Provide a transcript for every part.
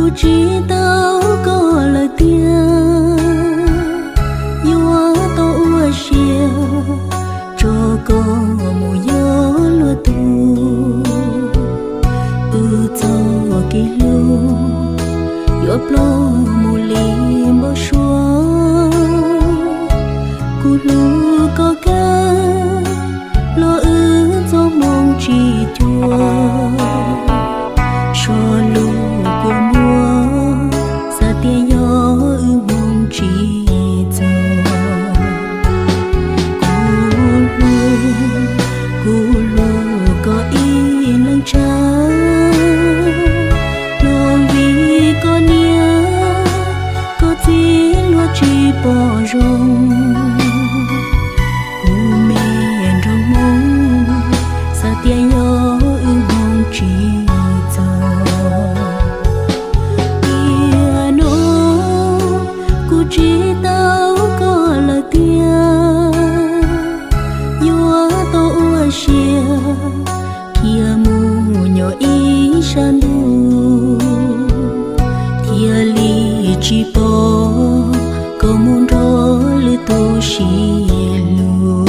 Kuv tsis tau koj lawm tiag, yuav tau ua siab tso koj mus yos luag tug. Wb txoj kev hlub yuav ploj mus li npau suav. Kuv hlub koj kawg los wb txoj hmoo tsis cuag. Suav lus kua muag xav tias yog wb hmoo tsis txog. Kuv hlub, kuv hlub koj ib leeg tshaj, los vim koj niam koj txiv luag tsis pom zoo. Kuv me nraug Hmoob, xav tias yog wb hmoo tsis txog. Tiam no kuv tsis tau koj lawm tiag, yuav tau ua siab khiav mus nyob ib sab ntuj, thiaj li tsis pom koj mus nrog lwm tus sib hlub.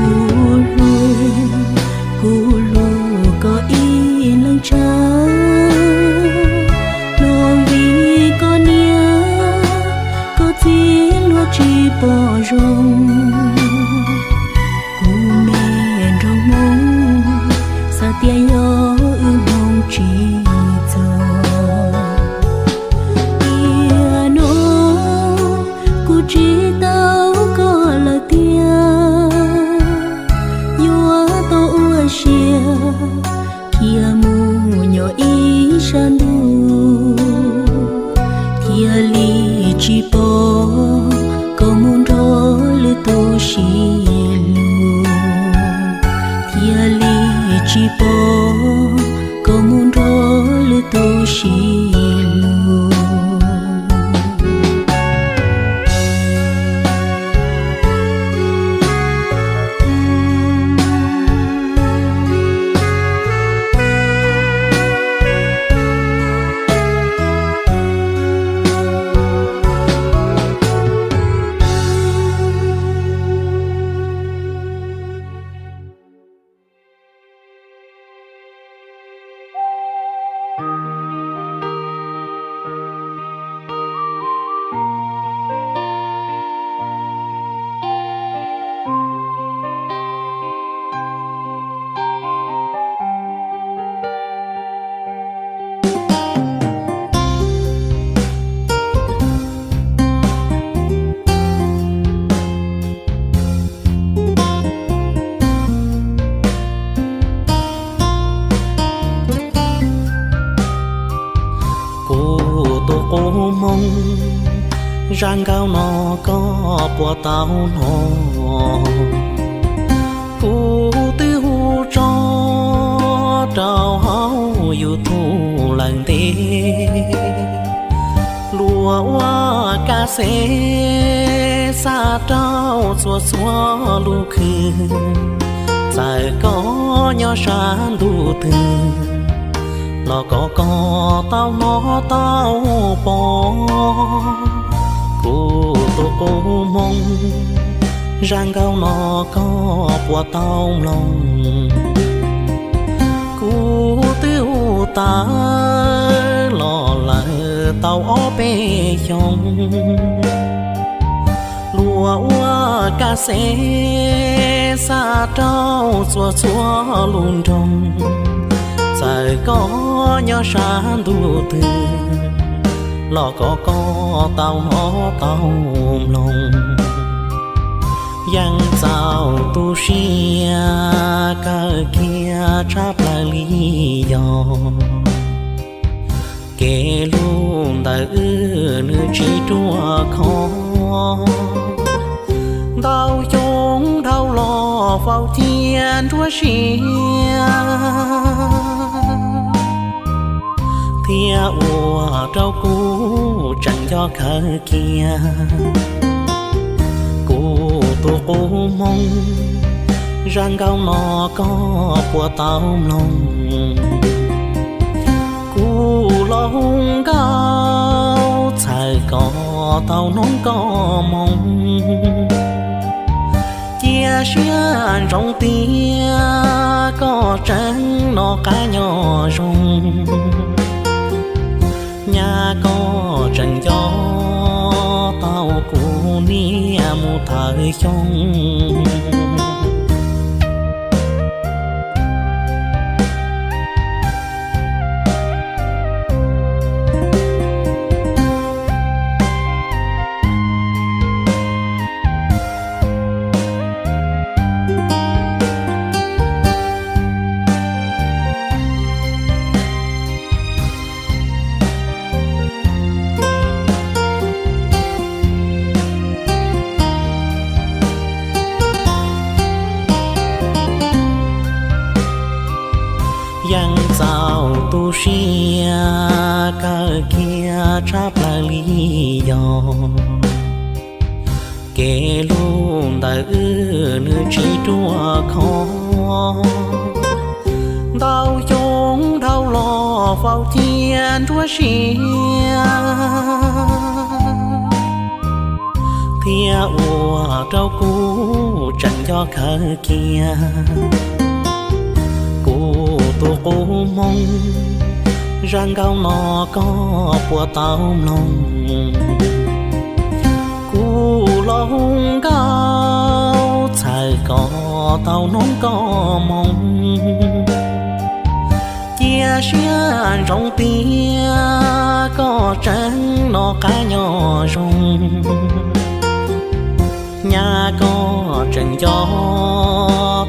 Kuv hlub, kuv hlub koj ib leeg tshaj, los vim koj niam koj txiv luag tsis pom zoo. Kuv me nraug Hmoob, xav tias yog wb hmoo tsis txog. Tiam no kuv tsis tau koj lawm tiag, yuav tau ua siab khiav mus nyob ib sab ntuj, thiaj li tsis pom koj mus nrog lwm tus sib hlub, thiaj li tsis pom koj mus nrog lwm tus sib hlub. Kuv tus qub hmoo, zaj nkauj no koj puas tau hnov? Kuv twb hu tso rau hauv YouTube lawm ntev. Luag ua kas xev xa rau txhua txhua lub khw, txawm koj nyob sab ntuj twg los kom koj tau hnov tau pom. Kuv tus qub hmoo, zaj nkauj no koj puas tau mloog? Kuv twb hu tawm los lawm tau ob peb xyoos. Luag ua kas xev xa rau txhua txhua lub nroog, txawm koj nyob sab ntuj twg los kom koj tau hnov tau mloog. Yeej txaus tu siab kawg kiag tshaj plaws li yog kev hlub ntawm wb nws tsis ruaj khov. Ntau xyoo dhau los faus cia nruab siab, thiab ua rau kuv tseem nco kawg kiag. Kuv tus qub hmoov, zaj nkauj no koj puas tau mloog? Kuv los hu nkauj txhawm kom tau hnov koj moo, cia siab ntsoov tias koj tseem hnov qab nyob zoo. Nyab koj tseem nco tau kuv niam mus thawm xyoo. Yeej txaus tu siab kawg kiag tshaj plaws li yog kev hlub ntawm wb nws tsis ruaj khov. Ntau xyoo dhau los faus cia nruab siab, thiab ua rau kuv tseem nco kawg kiag. Kuv tus qub hmoov, zaj nkauj no koj puas tau mloog? Kuv los hu nkauj txhawm kom tau hnov koj moo, cia siab ntsoov tias koj tseem hnov qab nyob zoo. Nyab koj tseem nco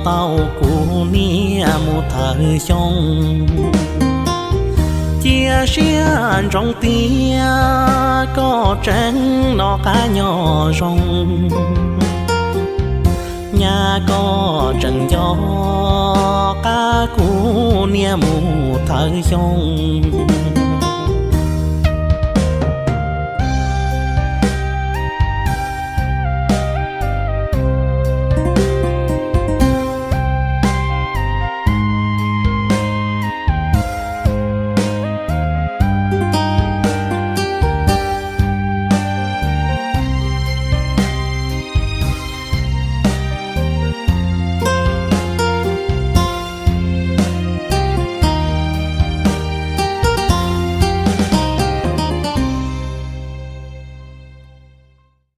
tau kuv niam mus thawm xyoo, cia siab ntsoov tias koj tseem hnov qab nyob zoo. Nyab koj tseem nco qab kuv niam mus thawm xyoo.